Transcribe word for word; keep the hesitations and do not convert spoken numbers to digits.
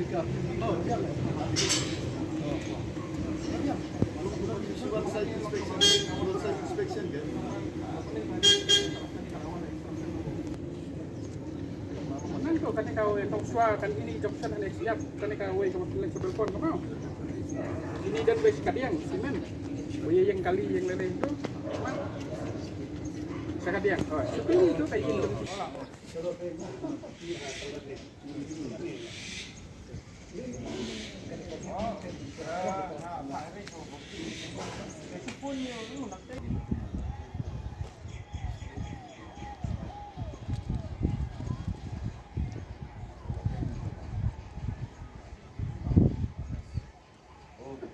Nangtu kane kawei ka shuwa kane, ine i junction ane siap, kane kawei ka mut leng sa belkon ka mau. Ine i don wei sa kadiang simen. Wei ïeng kali ïeng lei lei tu. Sa kadiang. Oh, sa kadiang tu ka ine.